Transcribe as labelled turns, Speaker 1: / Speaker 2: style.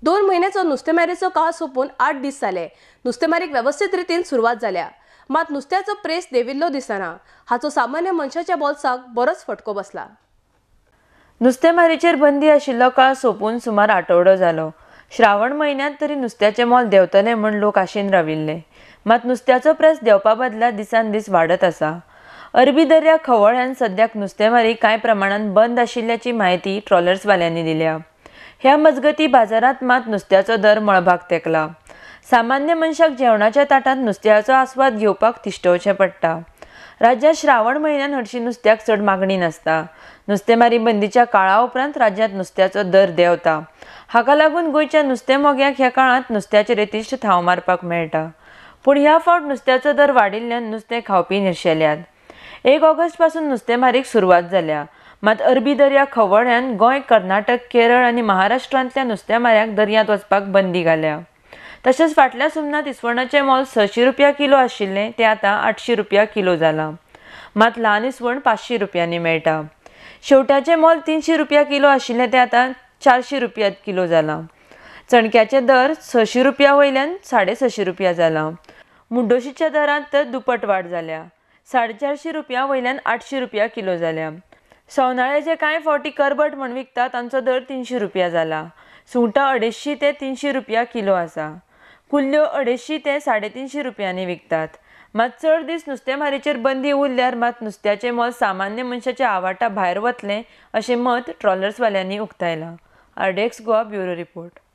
Speaker 1: 2 म्हयन्याचो नुस्तेमारीचो काळ सोंपून 8 दीस जाले. नुस्तेमारीक वेवस्थीत रितीन सुरवात जाल्या, मात नुस्त्याचो प्रेस देंविल्लो दिसना. हाचो सामान्य मनशाच्या बोल्साक बरोच फटको बसला.
Speaker 2: नुस्तेमारीचेर बंदी आशिल्लो काळ सोंपून सुमार आठवडो जालो. श्रावण म्हयन्यांत तरी नुस्त्याचें मोल देंवतलें म्हूण लोक आशेन राविल्ले, मात नुस्त्याचो प्रेस देंवपा बदला दिसान दीस वाडत आसा. अरबी दर्या खवळ्यान सद्याक नुस्तेमारी कांय प्रमाणान बंद आशिल्ल्याची म्हायती ट्रॉलर्सवाल्यांनी दिल्या. ह्या मजगती बाजारांत मात नुस्त्याचो दर मळबाक तेंकला. सामान्य मनशाक जेवणाच्या ताटांत नुस्त्याचो आस्वाद घेवपाक तिश्टवचें पडटा. राज्यांत श्रावण म्हयन्यान हरशीं नुस्त्याक चड मागणी नासता. नुस्तेमारी बंदीच्या काळा उपरांत राज्यांत नुस्त्याचो दर देंवता. हाका लागून गोंयच्या नुस्तें मोग्याक ह्या काळांत नुस्त्याचेर येतिश्ट थाव मारपाक मेळटा. पूण ह्या फावट नुस्त्याचो दर वाडिल्ल्यान नुस्तें खावपी निर्शेल्यात. 1 ऑगस्ट पासून नुस्तेमारीक सुरवात जाल्या, मात अरबी दर्या खवळ्यान गोंय, कर्नाटक, केरळ आनी महाराष्ट्रांतल्या नुस्तेमाऱ्यांक दर्यांत वचपाक बंदी घाल्या. तशेंच फाटल्या सुमनात इसवणाचें मोल 600 रुपया किलो आशिल्लें तें आतां 800 रुपया किलो जालां. मात ल्हान इसवण 500 रुपयांनी मेळटा. शेवट्याचें मोल 300 रुपया किलो आशिल्लें तें आतां 400 रुपया किलो जालां. चणक्याचें दर 600 रुपया वयल्यान 650 रुपया जालां. मुड्डोशीच्या दरांत तर दुप्पट वाड जाल्या. 450 रुपया वयल्यान 800 रुपया किलो जाल्या. सोनाळ्याचे कांय फावटी करबट म्हण विकता तांचो दर 300 रुपया जाला. सुंगटां 250 ते 300 रुपया किलो आसा. कुल्ल्यो 250 ते 350 रुपयांनी विकतात. मात चड दीस नुस्तेमारीचेर बंदी उरल्यार मात नुस्त्याचें मोल सामान्य मनशाच्या आवाटा भायर वतलें अशें मत ट्रॉलर्सवाल्यांनी उक्तायलां. RDX Goa bureau report.